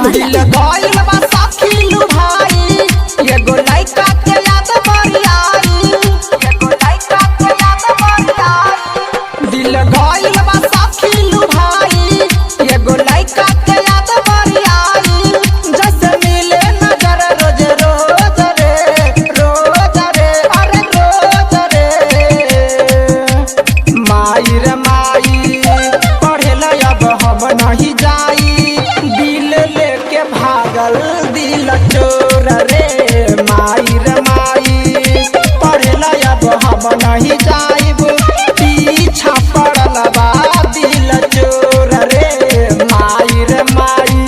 दिलवाला। दिल गइल बा सखी लुभाई, एगो लइका के याद बड़ी आई, एगो लइका के याद बड़ी आई। दिल गइल बा सखी लुभाई, एगो लइका के याद बड़ी आई। जैसे मिले नजर रोज रोज रे, रोज रे, अरे रोज रे। माई रे माई, पढ़ेला अब हम नहीं जाई, दिल लेके भागल दिल चोर रे। माई रे माई, पढ़ेला अब हम नहीं जाइब, पीछा पड़ल बा दिल चोर रे। माई रे माई।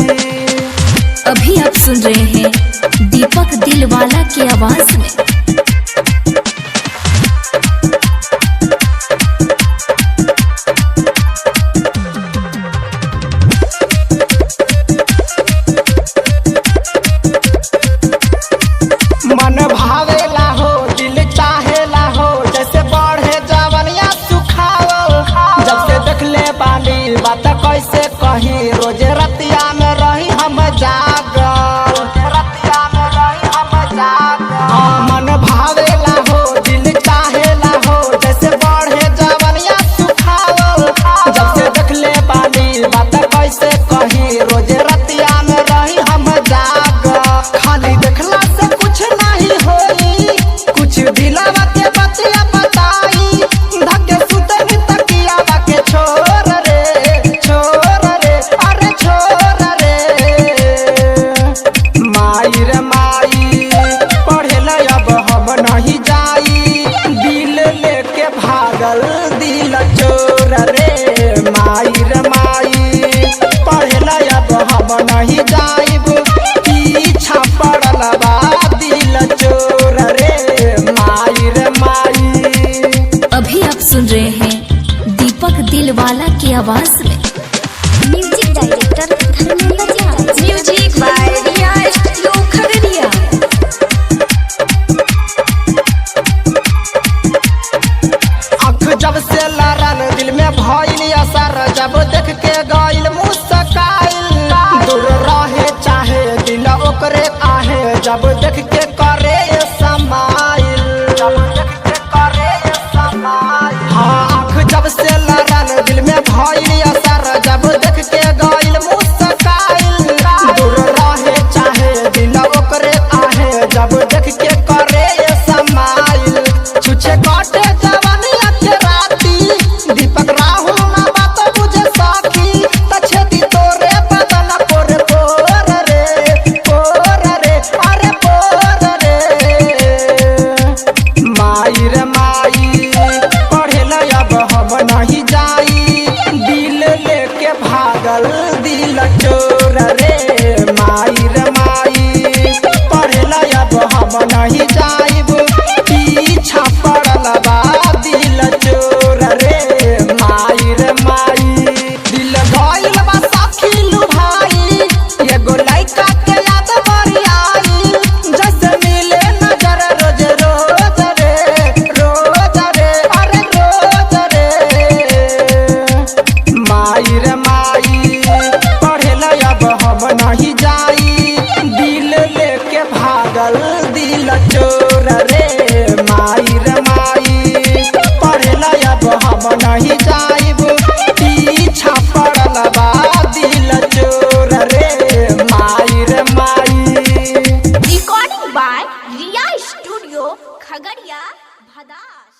अभी आप सुन रहे हैं दीपक दिलवाला की आवाज में। मन भावेला हो, दिल चाहेला हो, जैसे बढ़े जवनिया सुखावल। जब से देखले बानी बात कैसे कही, रोज रतिया में रही हम जागल, रतिया में रही हम जागल। हाँ, मन भावेला हो, दिल चाहेला हो, जैसे बढ़े जवनिया सुखावल। जब से देखले बानी बात कैसे कही, रोज रतिया में रही हम जागल। खाली देखला से कुछ नहीं होई, कुछ दिलावा के बतिया बताई। धके सुतनी तकियावा के छोर रे, छोर रे, अरे छोर रे। माई रे माई, पढ़ेला अब हम नहीं जाई, दिल लेके भागल दिल चोर रे। माई रे माई, पढ़ेला अब हम नहीं जाइब, पीछा पड़ल बा दिल चोर रे। माई रे माई। अभी आप सुन रहे हैं दीपक दिलवाला की आवाज में। Music director Dharmendra ji. Music by Riya studio Khagaria. आँख जब से लड़ल दिल में भइल असर, जब देख के गइल मुस्काइल। दूर रहे चाहे दिल ओकरे आहे, जब देख के करे समाइल, जब देख के करे समाइल। हाँ, आँख जब से लड़ल दिल में भइल असर, जब देख के गइल मुस्काइल। दूर रहे चाहे दिल ओकरे आहे, जब देख के करे समाइल। छुछे काटे जवानिया के राती, दीपक राहुल ना बात बुझे सखी, त छेदी तोरे बदन पोर पोर रे, पोर रे, अरे पोर रे। माई रे माई, पढ़ेला अब हम नहीं जाई, दिल लेके भागल दिल चोर रे। माई रे माई, पढ़ेला अब हम नहीं जाइब, पीछा पड़ल बा दिल चोर रे। माई रे माई, दिल गइल बा सखी लुभाई, एगो लइका के याद बड़ी आई। जैसे मिले नजर रोज रोज रे, रोज रे, अरे रोज रे। माई रे माई, पढ़ेला अब हम नहीं जाई, दिल लेके भागल दिल चोर रे। माई रे माई, पढ़ेला अब हम नहीं जाइब, पीछा पड़ल बा दिल चोर रे। माई रे माई। Recording by Riya studio Khagaria Bhadas.